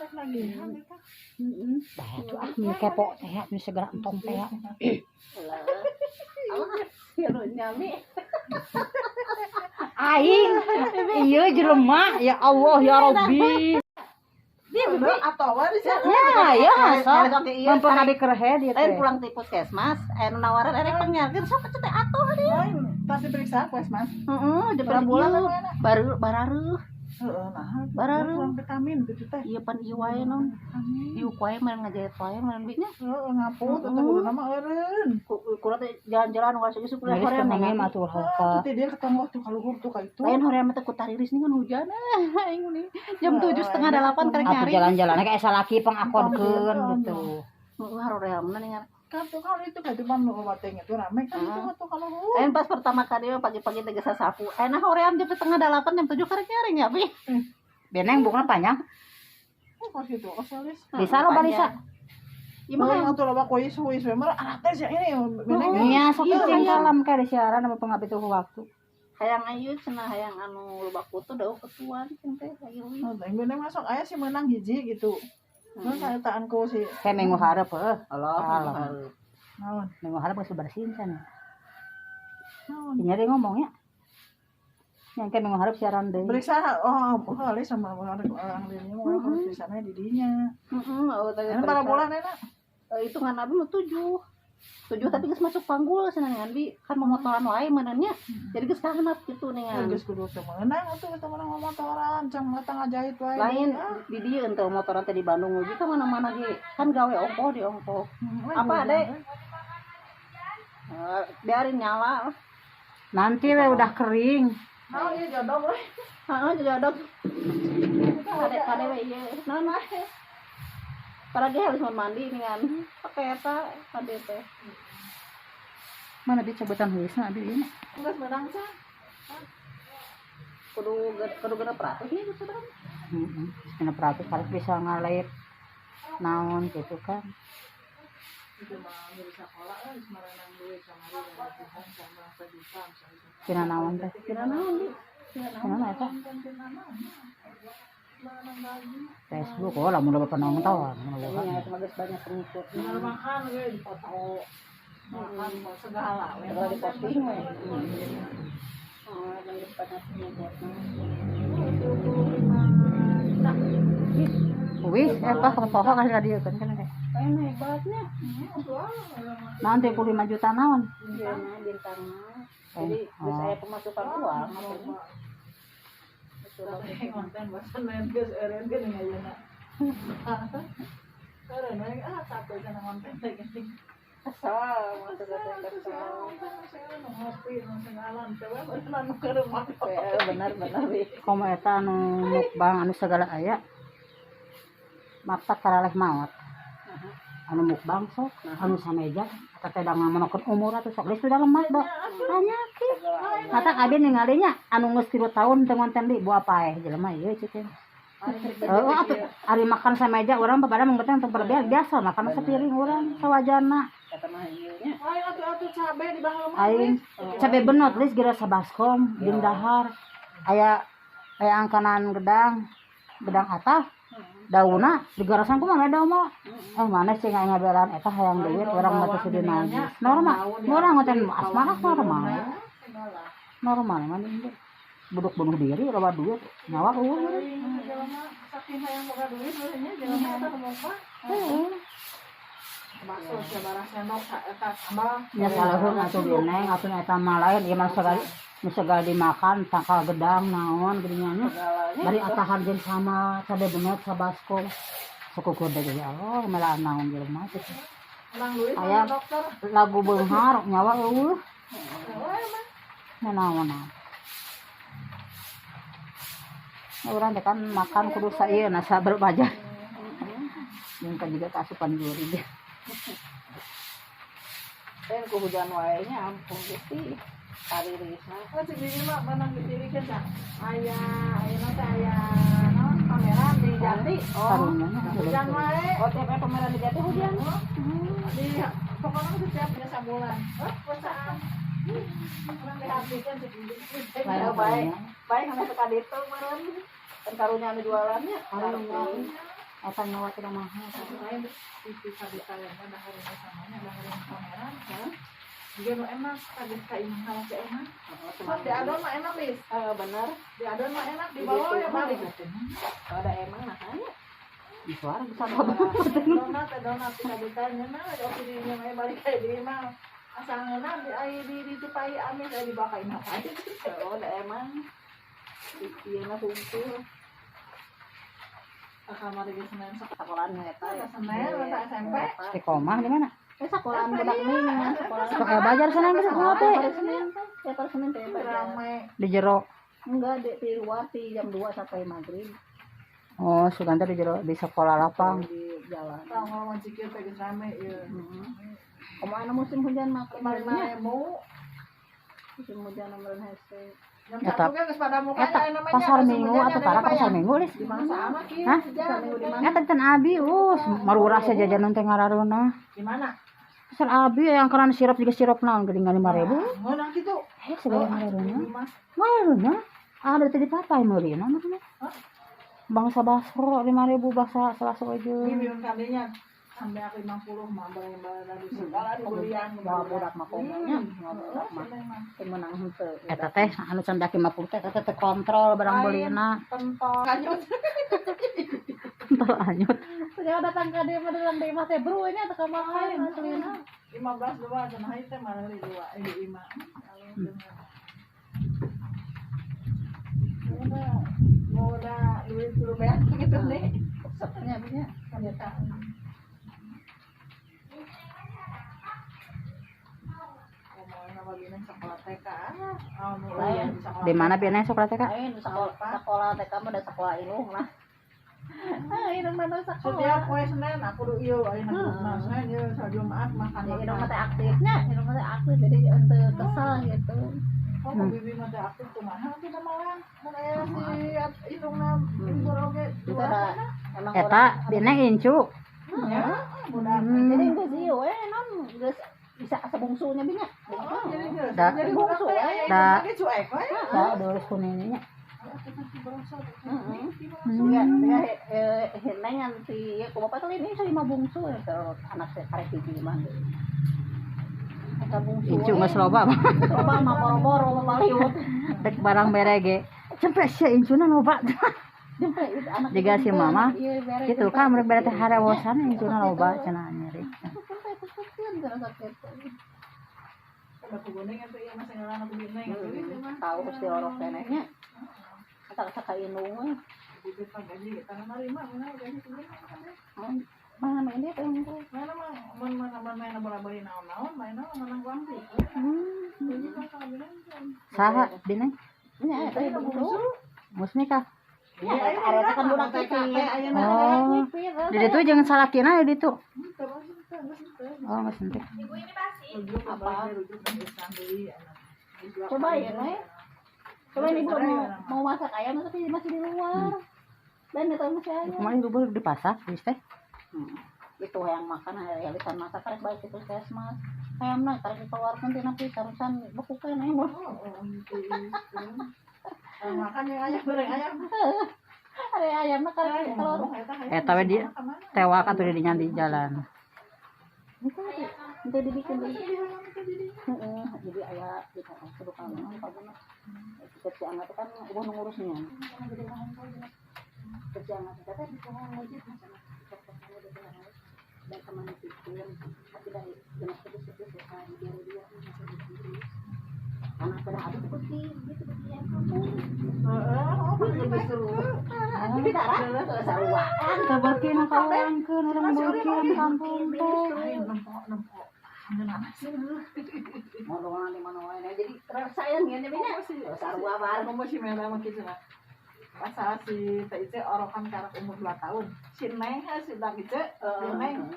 Rek nagihan eta. Heeh. Bah atuh ah nu kepo teh nu segala entong teh. Ulah. Alah, sieu nyami. Aing ieu jelema, ya Allah ya Rabbi. Dia atau di sana. Ya, ya, sok. Sok ieu. Mempengaruhi kerhe dia Lain teh. Pulang ti puskesmas, aya nu nawaran erek pengyarkeun, sok teh atuh dia. Lain pas diperiksa puskesmas. Heeh, Berapa bulan apa enak? Baru bararuh. Heeh, nah. Bararuh. Kurang vitamin gitu teh. Ieu pan ieu wae non. Vitamin. Ieu wae mah ngajahit wae mah duitnya. Heeh, ngapu teteh kudu nama eureun. Kula teh jalan-jalan wae isuk Geus hoream kenange mah atuh Ah, hoka. tuh teh dia ketonggoh tuh kaluhur tuh ka itu. Lain hoream teh ku tariris nih kan hujan ah aing nih. Jam 7.30 karek Atuh nyari. jalan-jalan kayak salaki pengakodkeun gitu. Heeh, horeamna nih. Kan tuh kalau itu kan cuma nu wateng itu rame kan itu tuh kaluhur. Lain pas pertama kali mah pagi-pagi teh geus sapu. Enak hoream jam 7.30, jam 7 karek nyari nya bi. Beneng bukna panjang. Oh, kos gitu, kos alis. Bisa lo balisa. Ieu mah Mah atuh loba kuis kuis we mah anak teh sih ini beneng. Nya sok Iya, cing hayang. kalam kayak siaran apa pengabdi tuh waktu. Hayang ayu cenah, hayang anu loba kutu dauh ketuan cenah teh lagi uih. Oh, teh beneng masuk aya sih menang hiji gitu. Terus saya taanku si Kayak minggu hareup heuh. Allah. Alam. Naon? Minggu hareup geus bersihin can. Naon? Nya dia ngomongnya. Yang kayak minggu hareup siaran deui. Periksa, oh, oh, alis sama orang orang dinya orang harus di sana di dinya. Heeh, oh tadi. Ini para bulan enak. Hitungan abi mah 7. 7 tapi geus masuk panggul cenah ngan bi kan momotoran wae meunannya. Jadi geus kahanap gitu ningan. Geus kudu teu meunang atuh teu meunang motoran, cang mata ngajahit wae. Lain di dieu ente motoran teh di Bandung uji ka mana-mana ge kan gawe ongkoh di ongkoh. Apa, Dek? Eh, biarin nyala. Nanti we udah kering. Naon ieu jodoh we? Heeh, jodoh. Kade kade we ieu. Naon wae. Para ge harus mau mandi dengan pakai eta kade teh. Mana dia cobetan huisna abi ieu. Geus meunang cang. Kudu kudu 600 nih sebenarnya. Heeh. 600 harus bisa ngalait naon gitu kan. Itu mah jadi sekolah lah, geus merenang duit kamari latihan sama juta misalnya. Tina naon teh? Kira naon di? Kira naon? Tina naon eta? Tina naon? Merenang gaji. Facebook, oh lamun loba penonton. Iya, itu mah geus banyak pengikut. Tinggal makan we di foto. Makan mau segala we. Segala diposting we. Oh, geus banyak pengikutnya. 25 juta. Wih, apa poho kasih ka dieu kan kan teh. Kayak hebatnya. Naon 35 juta naon? Iya, bintangnya. Jadi geus aya pemasukan uang maksudnya. Tapi konten bosan main geus eureun ge ning ayeuna. Eureun we ah satu cenah konten teh geuning. Kesel, maksudnya teh kesel. Ngopi nu segala teh we beunang nu keur motor. Ya, benar benar bi. Komo eta anu mukbang anu segala aya. Maksa karaleh maot. Anu mukbang sok, anu sameja eta teh da ngamonokeun umur atuh sok geus sudah lemah da. Penyakit. Mata abi ningalinya anu geus 3 tahun teu ngonten deui buah paeh jelema ieu cek teh. Heeh atuh ari makan sameja urang pada mah teh berbiasa biasa makan sapiring urang sawajana. Kata mah ieu nya. Lain atuh atuh cabe di bawah mah. Aing cabe benot lis gira sabaskom jeung dahar. Aya aya angkanan gedang, gedang atah daunna digarasan kumaha daun mah. Eh mana sih nggak ngabelaan eta hayang duit urang mah teu sudi nagih. Normal, urang ngonten asmara normal. Normal mah ini. Buduk bunuh diri loba duit nyawa eueuh. Saking hayang boga duit we nya jelema eta nu mah. Heeh. Bakso sabaraha sendok eta tambah. Nya salahkeun atuh neng atuh eta mah lain ieu mah segala nu segala dimakan tangkal gedang naon geuningan nya. Segalanya. Bari atahan jeung sama cabe benot sabaskom. Sok gede ya Allah melaan naon jelema teh. Menang duit Aya sama dokter. Lagu beunghar nyawa eueuh. Heeh emang. Nya naon naon. Nah, urang teh kan makan kudu saieuna sabar baja. Jeung kan juga kaasupan gurih deh. Lain ku hujan wae nya ampun Gusti. Taririsna. Kan si Bibi mah menang dipilihkeun tah. Aya ayeuna teh aya naon pameran di Jati. Oh. Karunya nya. Hujan wae. Oh, tiap aya pameran di Jati hujan. Di pokoknya setiap punya sabulan. Oh, perusahaan. Urang dihartikeun si Bibi. Baik, baik. Baik sampai suka ditu meureun. Kan karunya anu jualannya. Karunya. Eta nyawa tidak mahal. Lain TV kabita yang mah dahareun samanya dahareun pameran. Juga nu enak kaget ka imah masih enak. Sok di adon mah enak, Lis. Eh, bener. Di adon mah enak di bawah ya balik. Ada emang nah kan. Di suara bisa Donat, teh donat di kabita nya nah oke di dinya mah balik ka di imah. Asal ngeunah di ai di itu pai amis ai dibaka imah pai. Oh, ada emang. Iya mah hungkul. Kamar di Senin sok. Sekolahan eta. Senin, eta SMP. Istiqomah di mana? Eh, sekolahan budak nih, sekolah. Sok aya bajar Senin geus kumaha teh? Hari Senin teh, tiap hari Senin teh bajar. Rame. Di jero. Enggak, di luar di jam 2 sampai maghrib. Oh, sugan teh di jero di sekolah lapang. Di jalan. Tah ngomong cikir teh geus rame ieu. Heeh. Kumaha musim hujan mah 5.000. Musim hujan nomor hese. Jam Eta- 1 kan geus pada mukanya Eta aya namanya. pasar Minggu atau tara pasar Minggu Lis? Di mana sama ki? Hah? Hujan. Eta ten abi, marurah saja jajanan teh ngarareunah. Di mana? Pasar abi yang karena sirup juga sirup naon geuning 5.000. Ngeunah kitu. Eh, segala ngarareunah. Di mah. Ngarareunah. Ada tadi papai meulina mah. Hah? Bangsa basro 5.000 bangsa selasa aja. Ini minum kadinya sampai aku 50 mah barang dari segala dibelian. Moal budak mah komonya, moal budak mah teu meunang henteu. Eta teh anu can daki 50 teh eta teh kontrol barang beulina. Pentol. Kanyut. Pentol anyut. Sudah datang ke dia mah dalam di imah teh bro ini atau ka makan aslina. 15 dua cenah ieu teh marali dua ini lima. Udah, mau udah duit dulu beak gitu nih. Sepnya punya. Ternyata. Ngomongin apa gini sekolah TK ah, anu Lain. sekolah Di mana biasanya sekolah TK? Lain sekolah sekolah TK mah udah sekolah ilung lah. Ah, ini mah sekolah. Setiap poe Senin aku kudu ieu ayeuna kudu Senin ieu Jumat makan. Ya, indung mah teh aktifnya, indung mah teh aktif jadi henteu kesel gitu. Kok hmm. Bibi mah teh aktif kumaha kita malah mun aya si indungna libur oge Itu ada emang Eta dina incu. Ya, budak. Jadi geus ieu we non geus bisa asa bungsunya binya. Oh, jadi geus. Da. Jadi budak teh aya Da. indungna ge cuek we. Da dolus kuningnya. Heeh. Ya, ya nengan si ya ku bapak tuh ini lima bungsu ya kalau anak saya karek hiji mah. Asa bungsu. Incu geus loba. Loba mah boro-boro mah baliut. Dek barang bere ge. Cempe sia incuna loba. Jempe itu anak Jiga si jempe, mama, anak ieu bere Gitu jempe. kan mereka bere teh harewosan incuna loba cenah nyeri. Jempe kesepian cenah sakit. Batu kuning atuh ieu mah sengalan aku bineng atuh ieu mah. Tahu si orok kenehnya. Kata kata ka indung we. Bibit mah gaji kita narima mana gaji sebenarnya. Mana main dia pengen teh. Mana mah mun mana mun main bola-boli naon-naon, main naon menang uang sih. Gaji mah kabinan kan. Saha dina? Nya eta ieu bungsu. Geus nikah. Ya, eta eta kan budak pipit. Oh. Di ditu jeung salakina di ditu. Oh, geus henteu. Apa? Coba ya, Nek. Coba ini Bu mau mau masak ayam tapi masih di luar. Dan itu masih ayam. Kemarin bubur di pasar, geus teh. Itu yang makan hari-hari masak karek balik itu puskesmas. Ayamna karek dikeluarkeun tina pisarusan bekukeun ayam. Makan yang ayam goreng ayam. Ada ayamna karek dikeluar. Eta we di tewak atuh di dinya di jalan. Itu dibikin dulu. Heeh, jadi aya di kudu kana paguna. Si anak kan udah ngurusnya. Kerja anak teh di pohon wajib dan kemana pikir tapi dari jenis terus terus ya biar dia masih ditulis anak pada ada seperti gitu seperti yang kampung. Heeh, oh lebih seru. Jadi darah saruaan. Teu beuki nu kaluangkeun urang beuki kampung teh. Nempok nempok. Mau doang di mana wae jadi sayang ya nya sarua bareng. Ngomong si Mela mah kitu lah. Pasal si Teh Ice orokan karak umur 2 tahun. Si Neng si Dak Ice, si Neng.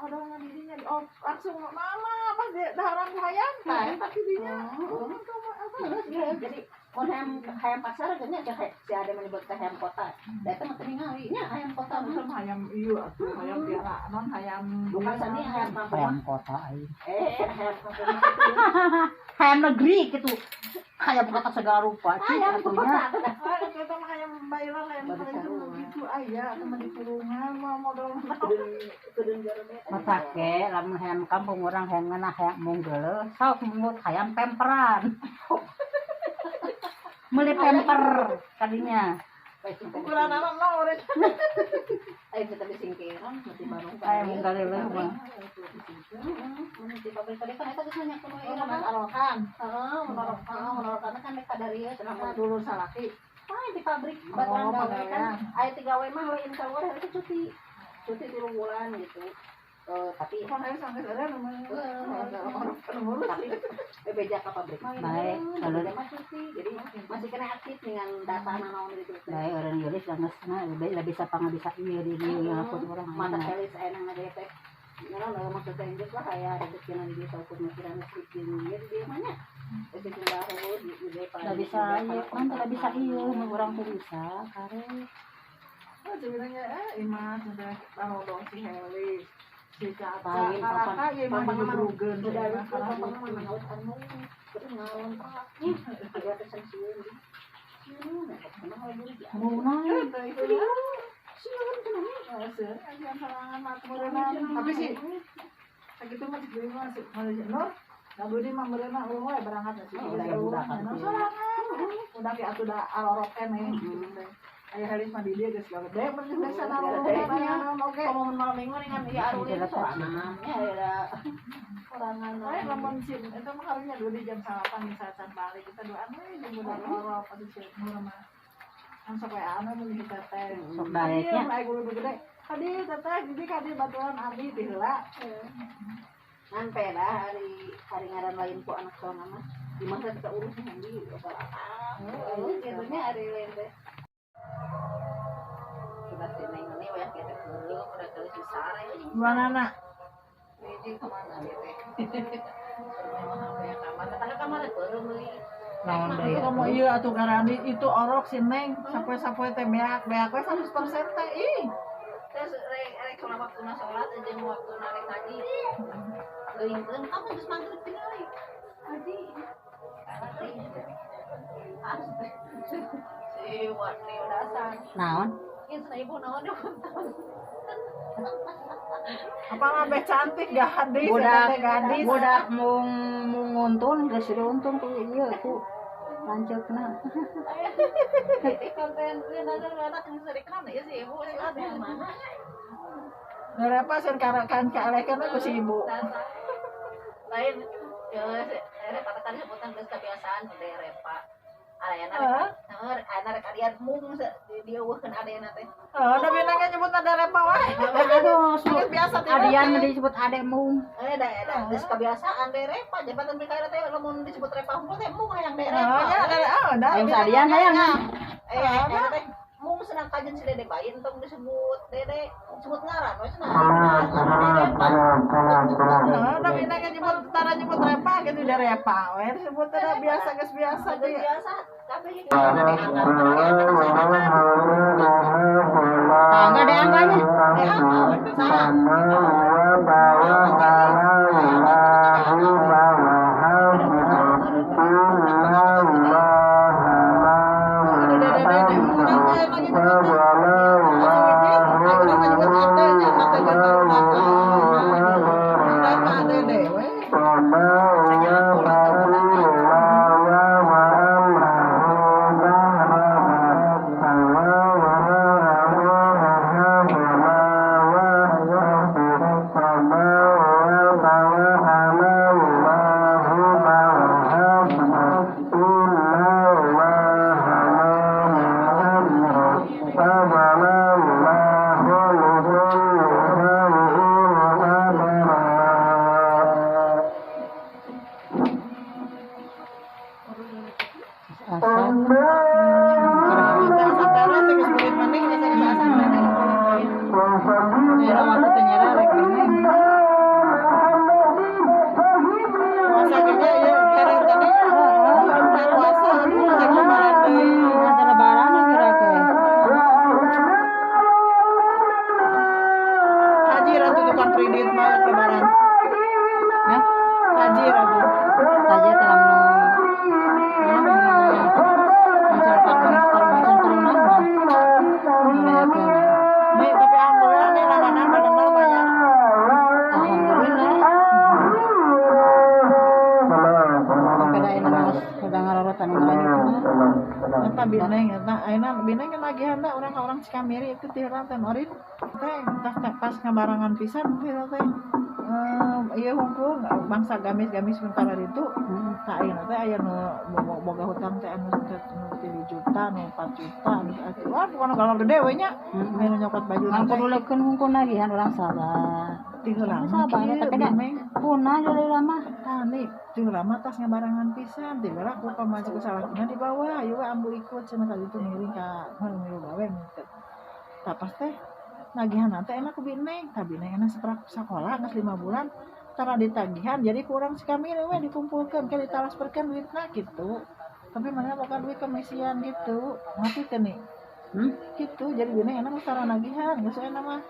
Orang dirinya di oh, langsung mama pas dia daharan ku hayam tah eta didinya. Jadi mun hayam pasar kayaknya si ada menyebut ke hayam kota. Da eta mah teu ningali nya hayam kota mah. Sama hayam ieu atuh hayam piara non hayam Bukan sani hayam kampung. Hayam kota aing. Hayam kampung mah gitu. Hayam negeri gitu. Hayam kota segala rupa. Hayam kota. Ah, eta mah hayam bailan hayam Baru hayam sarua. gitu. Itu aya teman di kurungan mah modal Matake lamun hayam kampung urang hayam ngeunah hayam mung geuleuh sok mungut hayam pemperan. Meuli pemper kadinya. Ukuran anak mah urang. Ayo kita disingkiran mati bareng. Hayam mung geuleuh mah. Di pabrik tadi kan eta geus nanya kuno ieu Kan arokan. Heeh, menorokan kan mereka dari ieu cenah Dulu salaki. Ah, di pabrik baturan gawe kan aya tiga we mah lain keluar hari itu cuti. Cuti 3 bulan gitu. Tapi kan aya sampai sekarang tapi bebeja ke pabrik mah baik kalau cuti. Jadi masih kena aktif dengan data naon gitu. Baik orang Yolis geus lebih bisa pangabisa ieu di dieu ngapun urang. Mata kelis aya nang teh. Nyalah lah maksudnya Inggris lah kayak rezeki di saukur mikiran rezeki ieu di mana rezeki baru di tidak bisa iya kan tidak bisa iya orang tuh bisa kare oh sebenarnya imas sudah tahu si Heli si Caca Karaka ya mah dijubrugeun udah lupa papa mah haus anu terus ngalontak agak kesensiun sieun muna sieun tapi sih sakitu mah deui mah Malaysia Nur da deui mah meureunna eueuh we berangkat sih sorangan udah ge atuh da arorok keneh aya Helis mah di dieu geus gede mun geus biasa naon oge momen malam minggu dengan ieu arulin sorangan ya ada sorangan we lamun si eta mah karunya deui jam 8 misalkan can balik kita doan we jeung budak orok atuh si Nur mah sok we anu mun teteh sok daeknya aya guru gede kadi teteh jadi kadi baturan abi ti heula ngan peda hari hari ngaran lain ku anak sorangan mah di masa kita urus di oh gitu nya hari lain teh coba si neng ini wayah kita keuleuh udah terus sare dua nana ini kemana ieu teh kamar kamar keuleuh meuli naon deui kamu ieu atuh garani itu orok si neng sapoe-sapoe teh beak-beak we 100% teh ih terus rek kana waktuna salat jeung waktuna rek ngaji leuwih kamu geus magrib tinggal ngaji si Watni udasan naon ieu cenah ibu naon apa mah beh cantik gadis budak gadis budak mung nguntun geus diuntung ku ieu ku lanceukna konten anak yang sering ya si ibu yang mana ngerepa sen karakan kaalekeun ku si ibu lain ya repa tadi sebutan geus kebiasaan teh repa ayana ayana rek adian mung dieuweuhkeun adena teh oh da binangnya nyebut ada repa wae aduh biasa teh adian disebut ade mung da geus kebiasaan de repa jabatan mikir teh lamun disebut repa unggul teh mung hayang de repa oh ya oh da yang adian hayang teh mung senang kajen si dede bayi entong disebut dede sebut ngaran we cenah oh da binangnya nyebut tara nyebut repa gitu da repa we disebut teh biasa geus biasa geus biasa kabeh tangga de angkanya Eta bineng eta ayeuna bineng nagihan da urang ka urang Cikamiri itu ti heula teh Orin teh pas ngabarangan pisan heula teh. Ieu hungkul bangsa gamis-gamis mun kana ditu tah ayeuna teh aya nu boga hutang teh anu 3 juta, nu 4 juta, anu wah pokona galak gede we nya. Aya nu nyokot baju teh. Kudu leukeun hungkul nagihan urang sabar. Ti heula sabar tapi da punah heula mah. Tah nih ti heula mah tas ngabarangan pisan, ti heula ku pamajikan salakina dibawa, ayo we ambu ikut cenah ka ditu ngiring ka milu gawe mungkin. Tah pas teh nagihan teh enak ku bineng, tah bineng enak seperak sakola geus 5 bulan tara ditagihan jadi kurang si kami we dikumpulkeun ke ditalasperkeun duitna gitu. Tapi mana boga duit kemisian gitu. Ngerti teh nih? Gitu jadi bineng enak tara nagihan geus enak mah.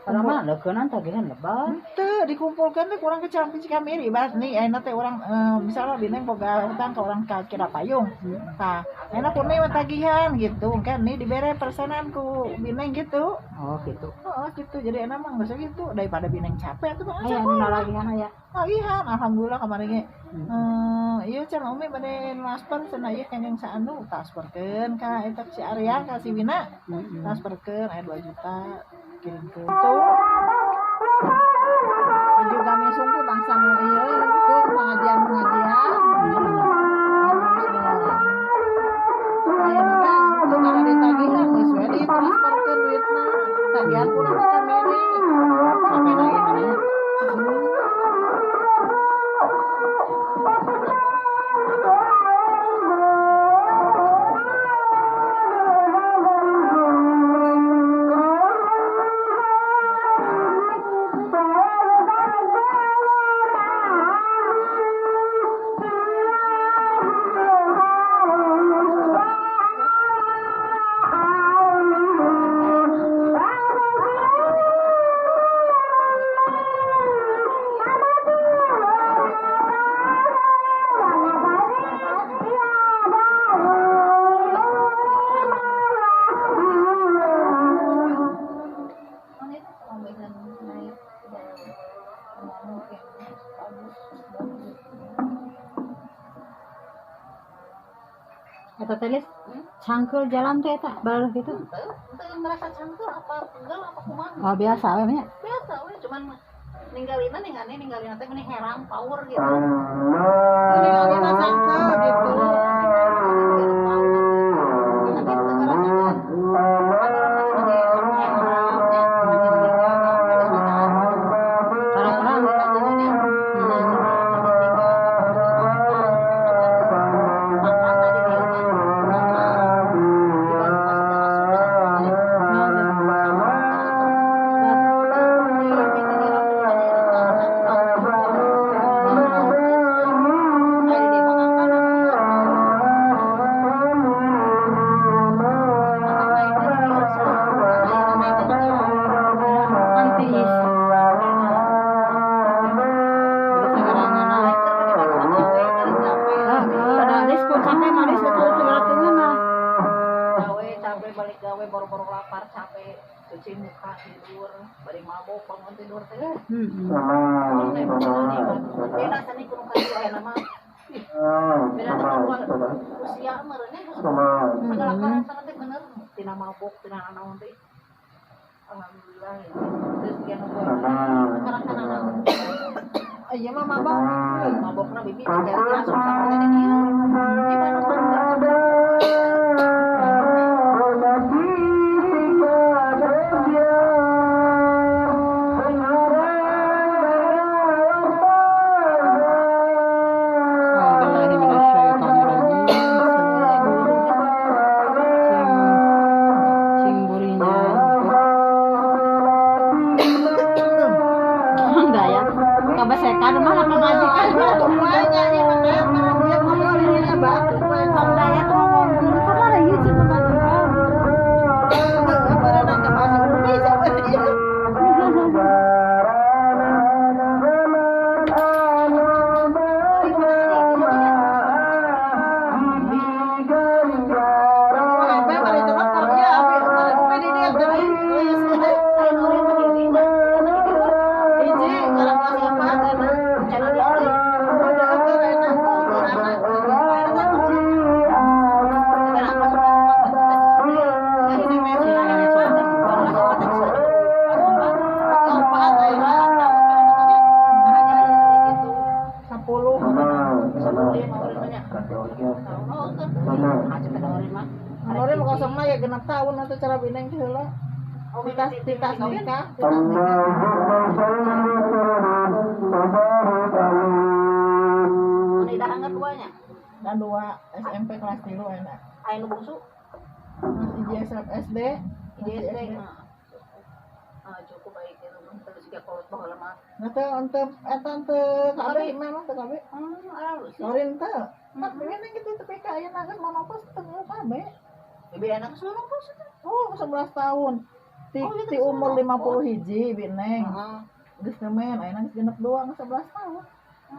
Karena mah leukeunnan tagihan lebar. Henteu dikumpulkeun teh kurang ke Cikamiri ibarat nih ayeuna teh urang misalnya bineng boga hutang ka urang ka Cirapayung. Tah, ayeuna kurni we tagihan gitu kan nih dibere persenan ku bineng gitu. Oh gitu. Heeh gitu. Jadi enak mah geus gitu daripada bineng capek atuh mah. Aya nu nalagihan aya. Tagihan alhamdulillah kamari ge. Ieu cenah Umi bade transfer cenah ieu kengeng saanu transferkeun ka eta si Arya ka si Wina. Transferkeun aya 2 juta. Kirimkeun tuh. Baju gamis sungguh bangsa nu ieu tuh pengajian-pengajian. Ayeuna teh teu kana ditagihan geus we ditransferkeun duitna. Tagihan kurang Cikamiri. Sampai nagihanna. Eta teh cangkeul jalan teh eta baru gitu. Teu merasa cangkeul apa pegel apa kumaha. Oh biasa we nya. Biasa we cuman ninggalina ninggalina teh meni herang power gitu. Ninggalina cangkeul gitu. Tapi teu ngarasakeun. Cuci muka tidur, bari mabok bangun tidur teh. Beda sani kudu ka dieu aya mah. Beda usia meureunnya segala karasana teh bener tina mabok tina naon teh. Alhamdulillah ya. Terus kieu nu karasana naon. Ieu mah mabok. Mabokna bibi teh asup sampe di dieu. Di Bandung mah. Hiji, aya 6 tahun atuh cara bineng teh heula. Oh, Titas titas nikah, titas nikah. Mun idahangan duanya. Dan 2 SMP kelas 3 enak. Aya nu bungsu Hiji SD, hiji SD. Ah, cukup baik itu terus siga kolot baheula mah. Nah teu ente eta teu KB memang teu KB. Alus. Orin teu. Tak bineng gitu tapi ka ayeuna kan monopos teu KB. Bibi enak menopause itu. Oh, 11 tahun. Ti, Oh, gitu, ti umur menopause. 50 hiji bineng. Heeh. Geus ngemen ayeuna geus 62 11 tahun.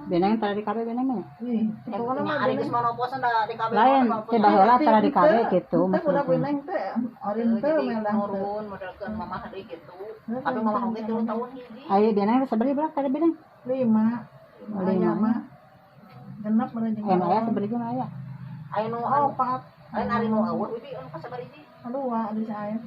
Beneng tara di KB beneng mah. Ih, pokoknya mah Ari geus menopause da di KB. Lain, teh baheula tara di KB gitu Teh budak maksudnya. bineng teh orin teu meldang teu. Nurun modelkeun mamah deui gitu. Tapi mamah oge 3 tahun hiji. Ayo beneng sabari berapa tadi beneng? 5. Lima. Aya mah. Genep meureun jeung Aya aya sabari jeung aya. Aya nu Oh, 4. lain ari nu eueuh bibi anu kasabar hiji. Dua di saya.